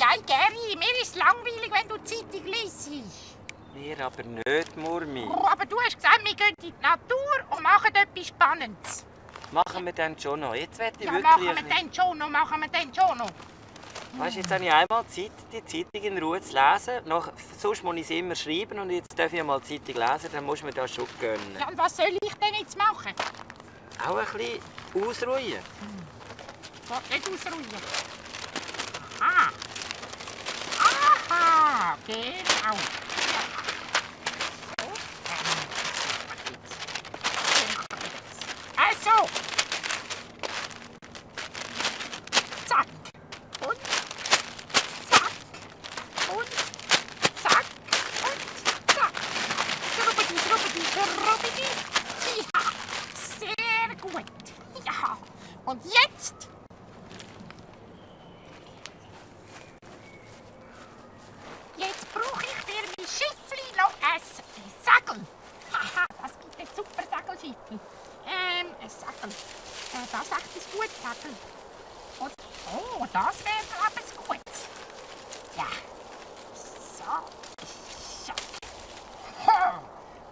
Nein, Geri, mir ist langweilig, wenn du die Zeitung liest. Mir aber nicht, Murmi. Oh, aber du hast gesagt, wir gehen in die Natur und machen etwas Spannendes. Machen wir dann schon noch. Jetzt werde ich Ja, wirklich... machen wir dann schon noch. Weißt du, jetzt habe ich einmal Zeit, die Zeitung in Ruhe zu lesen. Sonst muss ich sie immer schreiben und jetzt darf ich mal die Zeitung lesen, dann muss man das schon gönnen. Ja, und was soll ich denn jetzt machen? Auch ein bisschen ausruhen. Ich will nicht ausruhen. Aha, genau. Also. Zack. Und zack. Und zack. Und zack. Schrubbidi. Ja, sehr gut. Ja, und jetzt? Jetzt brauche ich für mein Schiffli noch ein Segel. Haha, das gibt ein super Segelschiffli. Ein Segel. Das ist echt ein gutes Segel. Und, oh, das wäre etwas Gutes. Ja. So.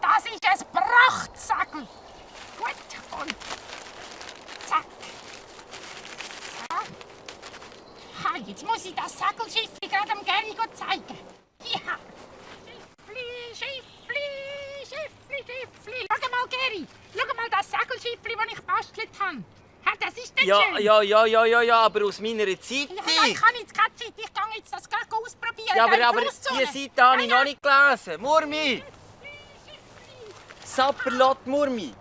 Das ist ein Prachtsegel. Gut, und zack. So. Jetzt muss ich das Segelschiffli gerade am Geri zeigen. Ja. Schiffli. Schau mal, Geri. Schau mal das Segelschiffli, das ich gebastelt habe. Das ist denn schön. Ja, aber aus meiner Zeitung. Ja, nein, ich habe jetzt keine Zeit. Ich gehe jetzt das gleich ausprobieren. Ja, aber die Seite habe ich noch nicht gelesen. Murmi! Sapperlot, Murmi!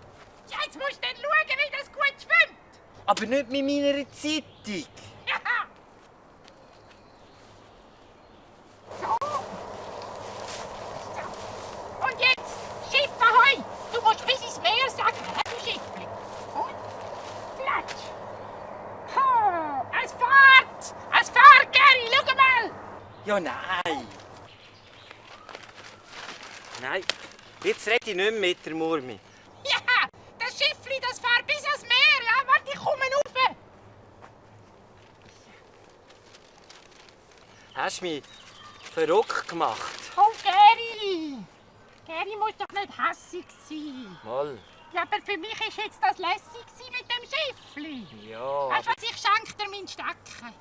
Ja, jetzt musst du dann schauen, wie das gut schwimmt. Aber nicht mit meiner Zeitung. Ja. So. Und jetzt, Schiff ahoi! Du musst bis ins Meer sagen, du Schiffli. Und platsch. Es fährt, Geri, schau mal. Ja, nein. Nein, jetzt rede ich nicht mehr mit der Murmi. Ja, das Schiffli, das fährt bis ans Meer. Ja, warte, ich komme rauf. Hast du mich verrückt gemacht? Oh, Geri. Geri muss doch nicht hässig sein. Mal. Ja, aber für mich war jetzt das lässig mit dem Schiffli. Ja, Weißt du was, ich schenke dir meinen Stecken.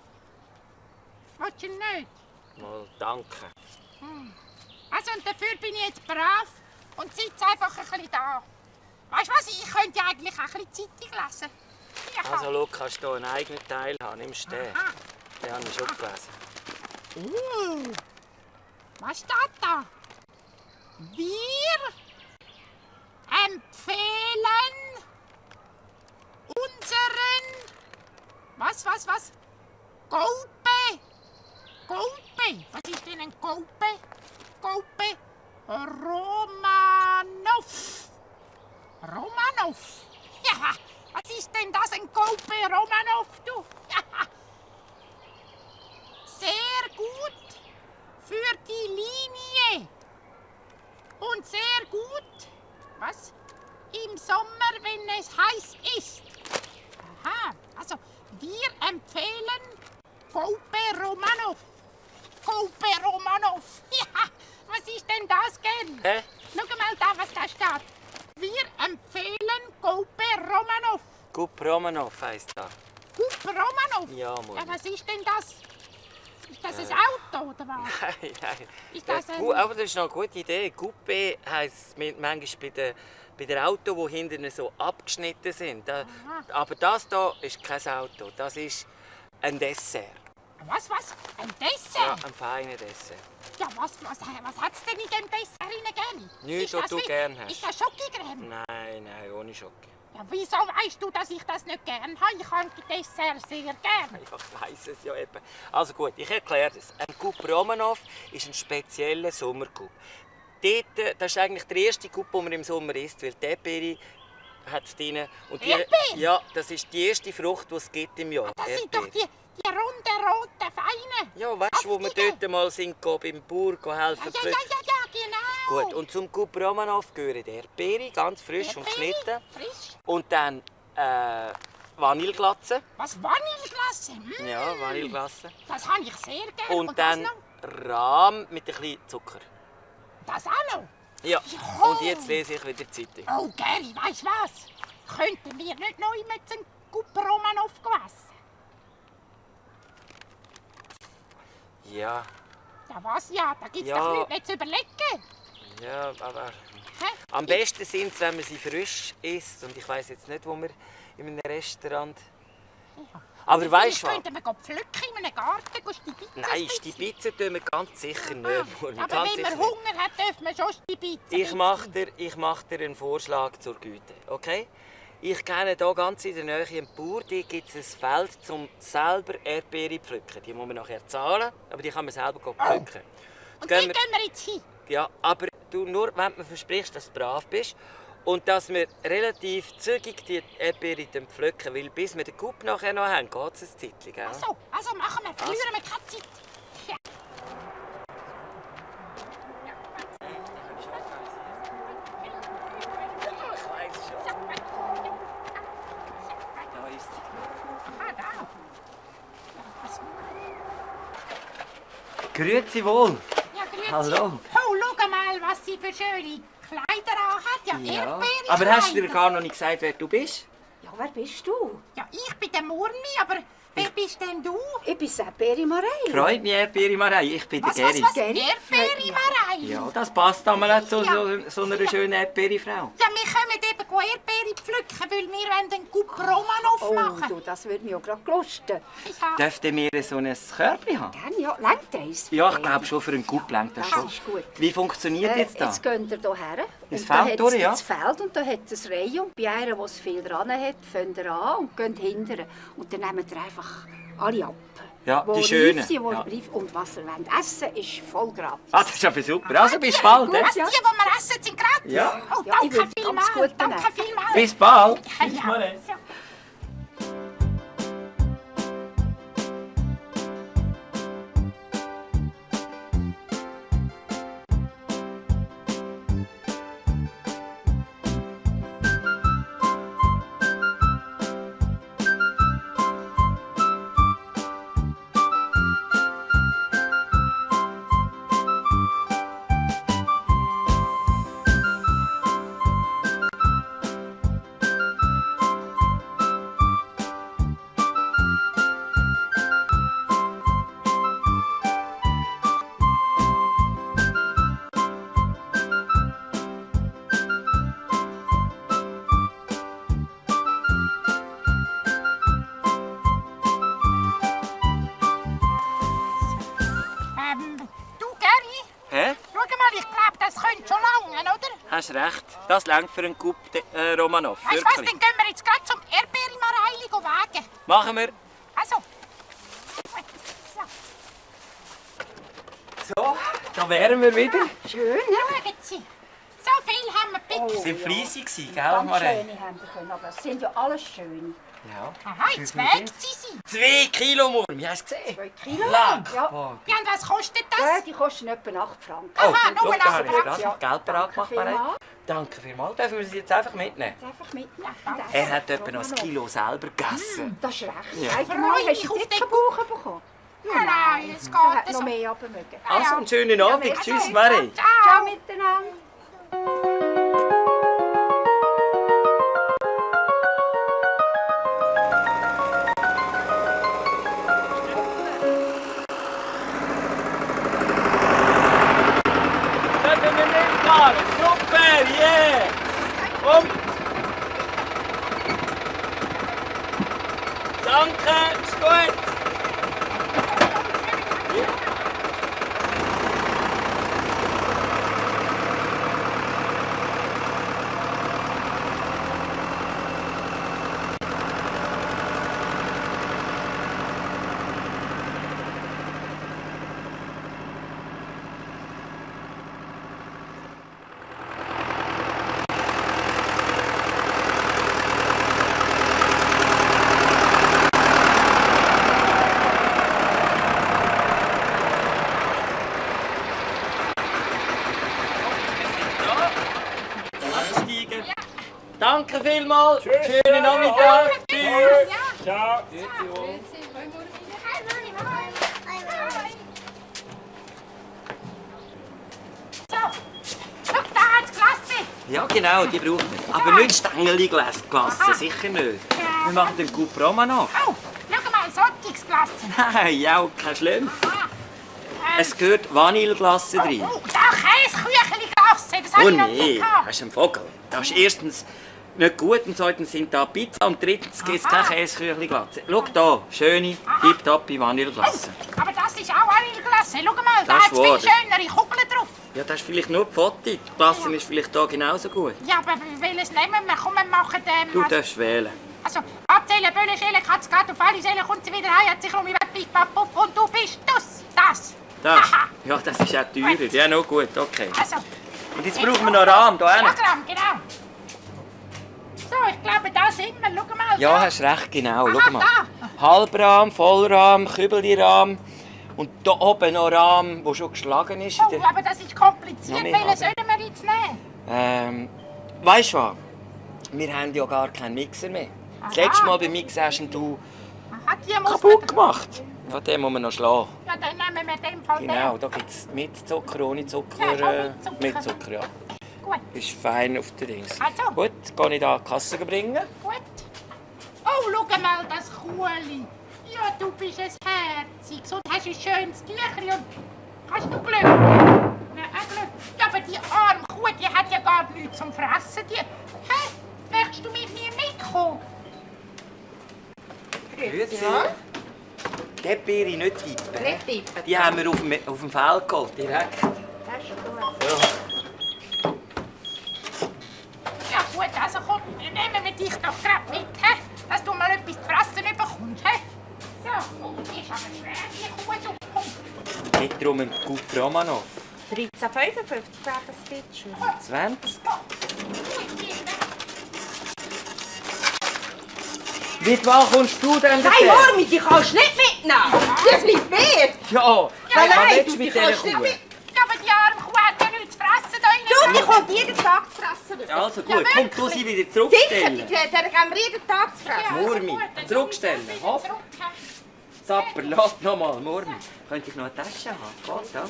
Willst du ihn nicht? mal, danke. Also, und dafür bin ich jetzt brav und sitze einfach ein bisschen da. Weißt du was, ich könnte ja eigentlich auch ein bisschen Zeitung lesen. Ja. Also, schau, kannst du hier einen eigenen Teil haben. Nimmst du den? Aha. Den habe ich schon gelesen. Was steht da? Wir empfehlen unseren... Was? Golpe? Was ist denn ein Golpe? Romanov. Ja, was ist denn das, ein Golpe Romanov, du? Ja. Sehr gut für die Linie. Und sehr gut, was? Im Sommer, wenn es heiß ist. Aha, also wir empfehlen Golpe Romanov. Ja, was ist denn das, Geri? Hä? Schau mal da, was da steht. Wir empfehlen Golpe Romanov. Gup Romanov heisst das. Golpe Romanov? Ja, Murmi. Ja, was ist denn das? Ist das ein Auto oder was? Nein. Ist das ein... Aber das ist noch eine gute Idee. Coupé heisst manchmal bei den Autos, die hinten so abgeschnitten sind. Aber das hier ist kein Auto, das ist ein Dessert. Was? Ein Ja, Dessert? ein feiner Dessert. Ja, was hat's denn in dem Dessert rein, Geri? Nichts, was du gern hast. Ist das Schokocreme? Nein, ohne Schoki. Ja, wieso weißt du, dass ich das nicht gern habe? Ich habe Dessert sehr gern. Ja, ich weiss es ja eben. Also gut, ich erkläre das. Ein Coupe Romanov ist ein spezieller Sommercoupe. Das ist eigentlich der erste Coupe, den man im Sommer isst, weil die Erdbeere hat es drin. Und Erdbeere? Ja, das ist die erste Frucht, die es gibt im Jahr. Das sind doch die runden, roten, feinen. Ja, weißt du, wo wir dort mal sind, beim Bauer helfen. Ja, genau. Gut, und zum Coupe Romanov gehören Erdbeere, ganz frisch und geschnitten. Frisch. Und dann Vanilleglatze. Was, Vanilleglasse? Ja, Vanilleglatze. Das habe ich sehr gerne. Und dann das Rahm mit ein bisschen Zucker. noch? Das auch noch? Ja, Ja. und jetzt lese ich wieder die Zeitung. Oh, Geri, weisst du was? Könnten wir nicht noch mit einem Coupe Romanov essen? Ja, Ja, was ja? Da gibt's Ja. doch nichts mehr zu überlegen. ja, aber Hä? am besten sind es, wenn man sie frisch isst. Und ich weiss jetzt nicht, wo wir in einem Restaurant... Ja. Aber weißt du was? Könnten wir pflücken in einem Garten, stibitzen? Nein, Stibitzen tun wir ganz sicher nicht. Murmi, Aber ganz wenn sicher man nicht. Hunger hat, dürfen wir schon stibitzen. Ich mach dir einen Vorschlag zur Güte, okay? Ich kenne hier ganz in der Nähe einen Bauer, da gibt es ein Feld, um selber Erdbeere zu pflücken. Die muss man nachher zahlen, aber die kann man selber pflücken. Und Jetzt dort gehen gehen wir jetzt hin. ja, aber du nur, wenn du mir versprichst, dass du brav bist und dass wir relativ zügig die Erdbeere pflücken, weil bis wir den Coup nachher noch haben, geht es ein Zeitchen, gell? Also machen wir, verlieren wir keine Zeit. Ja. Ich weiss schon. Da ist sie. Ah, da. Was? Grüezi wohl. Ja, grüezi. Hallo. Oh, schau mal, was sie für schöne Kleider anhat. Ja, Erdbeere. Aber hast du dir gar noch nicht gesagt, wer du bist? Ja, wer bist du? Ja, ich bin der Murmi, aber wer bist denn du? Ich bin Beri Marei. Freut mich, Erdbeere Marei. Ich bin der Was, Geri. Geri? Erdbeere Marei? Ja, das passt einmal auch zu so einer schönen Erdbeere-Frau. Ja, wir kommen eben Erdbeere pflücken, weil wir wollen den Coupe Romanov Oh, machen. du, das würde mich auch gerade lusten. Ja. Dürften wir so ein Körbchen haben? Gerne, ja. Längt eins? Ja, ich glaube schon, für einen Coup längt das Das schon. ist gut. Wie funktioniert jetzt das? Jetzt geht ihr hierher. Ins Und da Feld hat's durch, ja? ins Feld und da hat es eine Reihe. Und bei einer, die es viel dran hat, fängt ihr an und geht hinterher. Und dann nehmt ihr einfach alle ab. Ja, Wo die reif schönen. sind, wo Ja. reif- Und was ihr wollt essen, ist voll gratis. Ah, das ist aber super. Also, bis bald. Gut, he? Was, die, ja. die wir essen, sind gratis? Ja. Oh, Ja, ich danke will vielmals. ganz gut Danke nehmen. vielmals. Bis bald. Ja, Tschüss, ja. Marei. Ja. Du, Geri, Hä? schau mal, ich glaube, das könnte schon lange, oder? Hast recht. Das längt für einen Coup Romanov. Weißt du was, Wirklich. dann gehen wir jetzt gerade zum Erdbeere-Mareili wagen. Machen wir. Also. So, So, da wären wir wieder. Schön, ja? schauen Sie. So viel haben wir gepickt. Sie waren fleissig, gell, Ganz Marei? schöne haben wir können, aber es sind ja alles schöne. Ja. Aha, jetzt wägt sie. 2 Kilo Murmi, hast du gesehen? 2 Kilo. Leck. Ja. Boah. Ja, und was kostet Ja, das? die kosten etwa 8 Franken. Oh, Aha, nur schau, ein da habe ich Franken. gerade Ja. Geld bereit gemacht, Marei. vielmals. Danke vielmals. Dürfen wir sie jetzt einfach mitnehmen? Einfach mitnehmen. Er hat etwa noch ein Kilo selber gegessen. Das ist recht. Ja. Einmal Freu hast mich du auf einen den dicken Bauch bekommen. Nein, es Du hättest geht noch so. mehr runter mögen. Also, einen schönen Abend. merci. Tschüss, Marei. Ciao. Ciao miteinander. Dürfen wir mitfahren? Super, yeah! Komm! Danke, ist gut! Absteigen. Danke vielmals. Schönen Nachmittag. Tschüss. Ciao. So, schau, da hat's Klasse. Ja, genau, die brauchen wir. Aber nicht Stängeli-Glasse, Aha. sicher nicht. Ja. Wir machen den Coupe Romanov. Oh, schau mal, Sonntagsklasse. Nein, ja, kein Schlimm. Ah, Es gehört Vanilleglasse drin. oh, da Käsekücheli-Glasse, das habe Oh ich noch nee, nie gehabt. das ist ein Vogel. Das ist erstens nicht gut und zweitens sind da Pizza und drittens gibt es Aha. keine Käseküchli-Glasse. Schau da, schöne, tipptoppi Vanilleglasse. Oh, aber das ist auch Vanilleglasse. Schau mal, da Das hat es viel war das. schönere Kugeln drauf. Ja, das ist vielleicht nur die Foto. Die Glasse ist vielleicht hier genauso gut. Ja, aber welches nehmen wir? Komm, wir machen Du darfst wählen. Also, abzählen, Bölle, Schäle, Katz, Gat, auf alle Schäle kommt sie wieder heim, hat sich um mich Piff, Papp, Puff und du bist das. Das? Aha. Ja, das ist auch teurer. Ja, noch gut, okay. Also, Und jetzt brauchen wir noch Rahmen hier hinten. Programm, genau. So, ich glaube, da sind wir. Schau mal. Ja, da. hast recht, genau. Aha, Schau mal. da. Halbrahmen, Vollrahmen, Kübelrahmen. Und hier oben noch Rahmen, der schon geschlagen ist. Oh, aber das ist kompliziert. Ja, wir Welchen haben- sollen wir jetzt nehmen? Weißt du was? Wir haben ja gar keinen Mixer mehr. Das Aha. letzte Mal beim Mixer hast du Aha, die muss kaputt man... gemacht. Von dem muss man noch schlagen. Ja, dann nehmen wir den Fall Genau, da gibt es mit Zucker, ohne Zucker. Ja, schon mit Zucker. Mit Zucker, ja. den. Gut, Ist fein auf der Dings. Also. Gut, gehe ich da die Kasse bringen. gut. Oh, schau mal, das Kuhli. Ja, du bist ein Herzig. Und hast ein schönes Tüchli und... Hast du Glück? Ja, auch Glück. Ja, aber die arme Kuh, die hat ja gar nichts zum Fressen. Die... Hä? Möchtest du mit mir mitkommen? Grüezi. Die Beere nicht tippen. Nicht tippen. Die haben wir auf dem Feld geholt, direkt. Das ist gut. Ja gut, also komm, nehmen wir dich doch gerade mit, hä? Dass du mal etwas zu fressen bekommst, hä? So, und die ist aber schwer, die Kuh, so, komm. Geht darum ein Coupe Romanov. 13,55 wäre das bitte. 20. Gut, die ist weg. Wie wann kommst du denn Nein, dazu? Hormi, die kannst du nicht mitnehmen. Das bleibt mir. Ja, Nein, was nein, willst du, du die mit dieser kannst nicht Kuh? mit. Ja, aber die arme Kuh hat ja nichts zu fressen da Du, die rein. kommt jeden Tag zu fressen. Ja, also Ja, gut, komm, du sie wieder Sicher, zurückstellen. die geben wir jeden Tag zu fressen. Murmi, zurückstellen, hopp. Sapper, lass nochmal, Murmi. Könnte ich noch eine Tasche haben? Voll, da.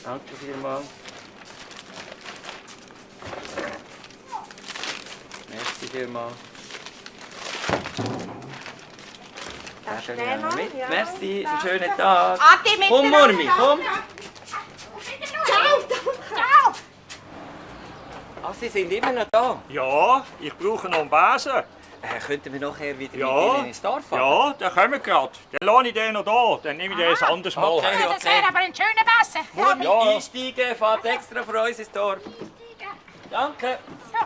Danke vielmals. Merci vielmals. Das Den ist nehmen wir noch, mit. ja. Merci, einen schönen Tag. Adi, mit Komm, der Murmi, komm. Ciao, danke. Ciao. Ah, Sie sind immer noch da. Ja, ich brauche noch einen Besen. Könnten wir nachher wieder mit Ja, Ihnen ins Dorf fahren? ja, dann kommen wir gerade. Dann lasse ich den noch da. Dann nehme ich den ein anderes Mal. Okay. Ja, das wäre aber ein schöner Besser. Murmi, Ja. einsteigen, fahrt extra für uns ins Dorf. Danke. So,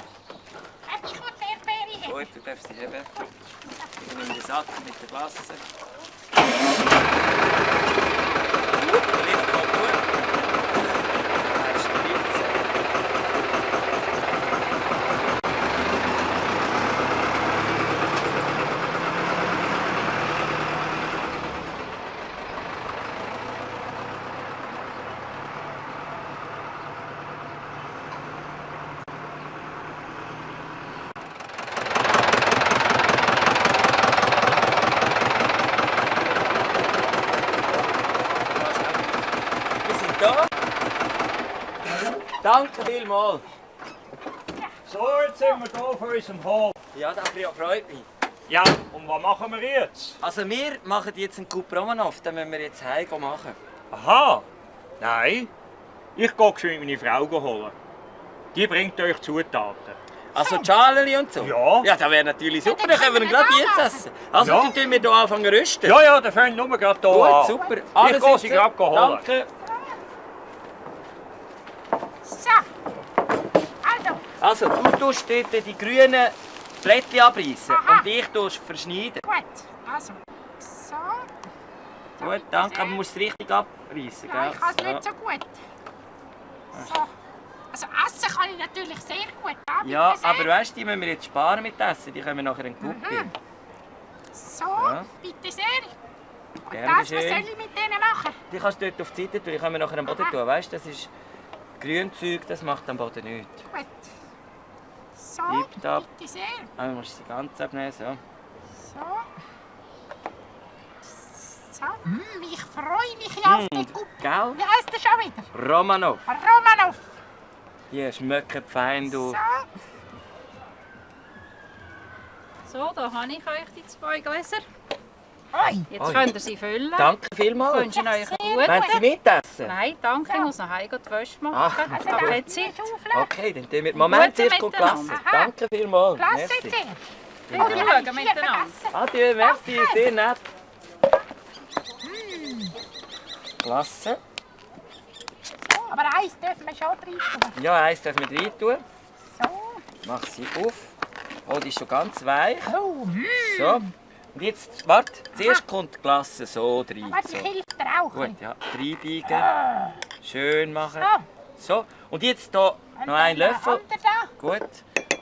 hast du gut Erdbeere hier? Gut, du darfst sie haben. Ich nehme den Sack mit der Glasse. Lift mal gut. Das ist 14. Wir sind da. Danke vielmals. So, jetzt sind wir hier vor unserem Hof. Ja, das freut mich. Ja, und was machen wir jetzt? Also wir machen jetzt einen Coupe Romanov, den müssen wir jetzt heim machen. Aha. Nein. Ich gehe geschwind meine Frau holen. Die bringt euch Zutaten. Also die Schalen und so? Ja. Ja, das wäre natürlich super, Ja, dann dann können wir ihn können gerade wir jetzt da essen. Also Ja. dann tun wir hier anfangen zu rüsten. Ja, ja, dann fangen wir nur gerade hier an. Gut, super. Ich gehe sie gerade holen. Danke. So. Also, Also du tust dort die grünen Blättchen abreißen Aha. und ich tue verschneiden. gut. Also, so. Gut, danke, aber du musst es richtig abreißen, Ja, ich kann es gell? nicht so gut. So. Also essen kann ich natürlich sehr gut. Ja, bitte aber sehr. weißt du, die müssen wir jetzt sparen mit Essen, die können nachher in den Coupe. So, Ja. bitte sehr. Und Gern das, was geschehen. soll ich mit denen machen? Die kannst du dort auf die Seite tun, die können wir nachher am Boden Aha. tun. Weißt du, das ist Grünzeug, das macht am Boden nichts. Gut. So, Tipptopp. bitte sehr. Aber du musst sie ganz abnehmen, so. So. Ich freue mich auf den Coup. Gell? Wie heisst der schon wieder? Romanov. Romanov. Die schmecken fein, du. So. So, da habe ich euch die 2 Gläser. Oi. Jetzt Oi. könnt ihr sie füllen. Danke Ich vielmals. wünsche euch einen Wollen Sie guten. mitessen? Nein, danke, ich muss noch heim die Wäsche machen. Ach, Ich habe keine Zeit. Okay, dann tun wir Moment Guten zuerst miteinander. Klasse. Danke vielmals. Klasse Merci. zuerst. Wir schauen miteinander. Adieu, merci, sehr nett. Klasse. So, aber eins dürfen wir schon rein tun. Ja, eins dürfen wir rein tun. So. Mach sie auf. Oh, die ist schon ganz weich. Oh, So. Und jetzt, warte, zuerst kommt die Glasse so rein. aber die So. hilft dir auch. Gut, ja, reinbiegen. Schön machen. So. So, und jetzt hier Und noch einen dann Löffel. der andere da. Gut.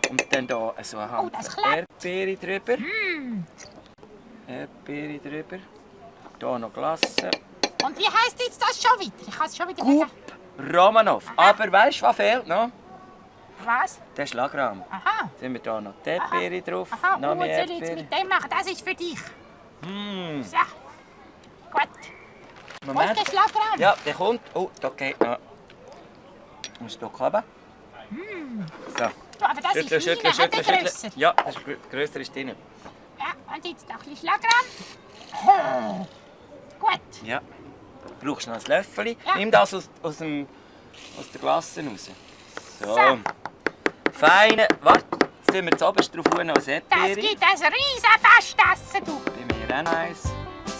Und dann hier so eine Oh, Hand das klebt. Erdbeere drüber. Erdbeere drüber. Hier noch Glasse. Und wie heisst jetzt das schon wieder? Ich kann es schon wieder Coup Romanov. Aber weißt du, was fehlt noch? Was? Der Schlagrahm. Aha. Jetzt haben wir hier noch die Erdbeere drauf. Aha, Noch und was mehr soll ich jetzt Erdbeere. mit dem machen? Das ist für dich. So. Gut. Und Moment. der Schlagrahm? Ja, der kommt. Oh, da geht noch ein Stück runter. So. Du, aber das Schütteln, ist schütteln, meiner, hat der schütteln, grösser? schütteln. Ja, das ist grösser ist drin. Ja, und jetzt noch ein bisschen Schlagrahm. Oh. Gut. Ja. Du brauchst noch ein Löffel. Ja. Nimm das aus der Glasse raus. So. So. Feine. Warte, jetzt tun wir das oberste drauf noch als Das Erdbeere. gibt ein riesen Festessen, du. Nehmen wir hier auch noch eins.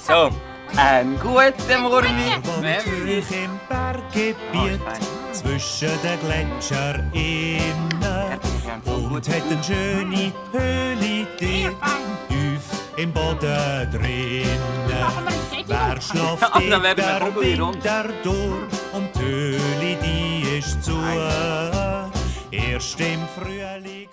So. Einen guten Morgen. Wohnt Merci. tief im Berggebiet, fein. zwischen den Gletschern innen. Und hat eine schöne Höhle Sehr dort, fein. tief im Boden drinnen. Machen wir einen Teddy Wer auf. schläft Ja, dann dort werden wir der Kugeln rund. Winter durch und die Höhle die ist zu. Erst im Frühling